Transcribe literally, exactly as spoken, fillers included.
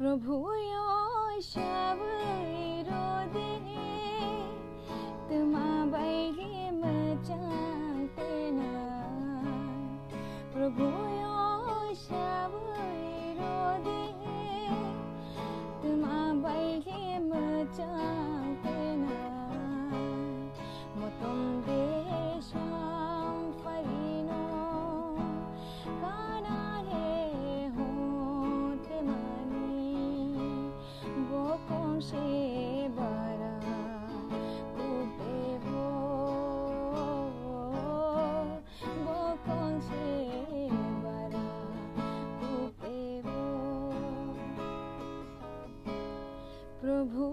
Prabhu yo sabwi rode, tma baili mwchang tena. Prabhu yo sabwi rode, tma baili mwchang tena. Motom desang phaino kana le hote mani, bokong se bara kupe bo, bokong se bara kupe bo. Prabhu